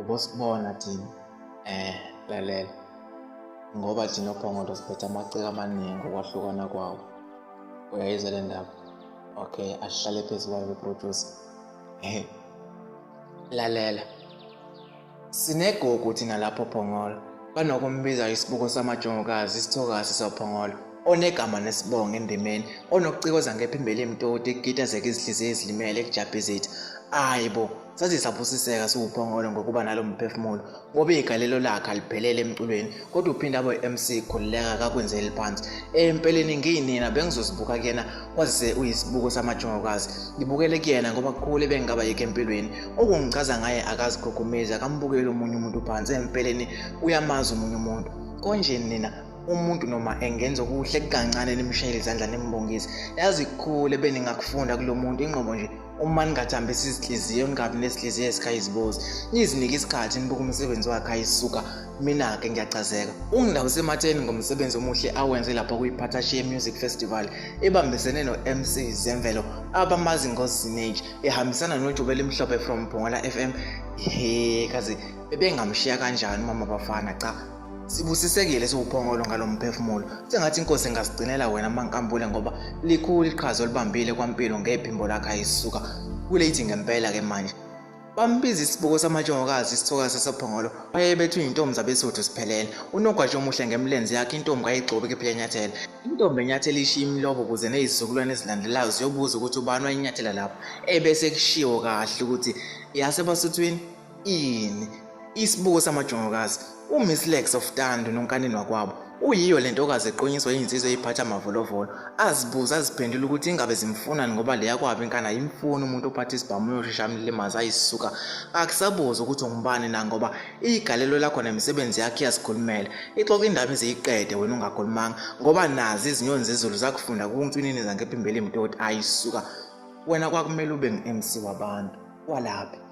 Ubosibona thina. Lalela. Ngoba thina oPhongolo siphethe amaciko amaningi ngokwahlukana kwawo. Uyayizwa le ndaba? Okay, asihlale phezu kwayo producer. Lalela. Sinegugu thina lapho Phongolo. Banokumbiza isibuko samajongokazi, isithokazi soPhongolo. Onegama nesibongo endimeni, onokucikoza ngephimbo elimtoti, kukitazeka izinhliziyo ezilimele kujabhe izitha. Ayi bo, saze sabusiseka siwuPhongolo ngokuba nalo mphefumulo, ngoba igalelo lakhe aliphelele emculweni, kodwa uphinde abe MC khululeka kakwenzeli phansi. Empeleni ngiyinina bengizozibuka kuyena kwazise uyisibuko samajongokazi. Ngibukele kuyena ngoba kukhulu ebengingaba yikho empilweni. Okungichaza ngaye akazikhukhumezi, akambukeli omunye umuntu phansi. Empeleni uyamazi omunye umuntu. Konje nina umuntu noma engenza okuhle kukancane nimshayele izandla nimbongise. Yazi kukhulu ebeningakufunda kulo muntu inqobo nje uma ningathambisi izinhliziyo ningabi nezinhliziyo ezikhaya izibozi nizinike isikhathi nibuke umsebenzi wakhe ayisuka. Mina-ke ngiyachazeka. Ungindawusematheni ngomsebenzi omuhle awenze lapha kwi-Phathashiye Music Festival ebambisene no-MC Zemvelo abamazi ngoZinage ehambisana noJuba Elimhlophe from Phongola FM. He kazi bebengamshiya kanjani umama bafana cha. Sibusisekile siwuPhongolo ngalo mphefumulo. Sengathi inkosi ingasigcinela wena Mankambule ngoba likhulu iqhaza olibambile kwaMpilo ngephimbo lakhe ayisuka. Kuleyithi ngempela ke manje. Bambiza isibuko samajongokazi isithokazi sasePhongolo wayebethwe intombi zabeSuthu siphelele. Unogwaja omuhle ngemlenze yakhe intombi kayigcobi kepha iyanyathela. Intombi enyathela ishiya imilobo ukuze nezizukulwane ezilandelayo ziyobuza ukuthi ubani wayinyathela lapho. Ebese kushiwo kahle ukuthi yasebaSuthwini ini. Isibuko samajongokazi uMiss Legs of Tando nonkanini wakwabo uyiyo le ntokazi eqonyiswa yinsizwa eyiphatha amavolovolo azibuza aziphendula ukuthi ingabe zimfunani ngoba leya kwabo inkani ayimfuni umuntu ophatha isibhamu uyoshesha amlimaze ayisuka akusabuza ukuthi ungubani na ngoba igalelo lakho nemisebenzi yakhe iyazikhulumela ixoxa indaba ize iyiqede wena ungakhulumanga ngoba nazi izinyoni zezulu zakufunda kuntswinini zangephimbo elimtoti ayisuka wena kwakumele ube ngu-MC wabantu walaphi.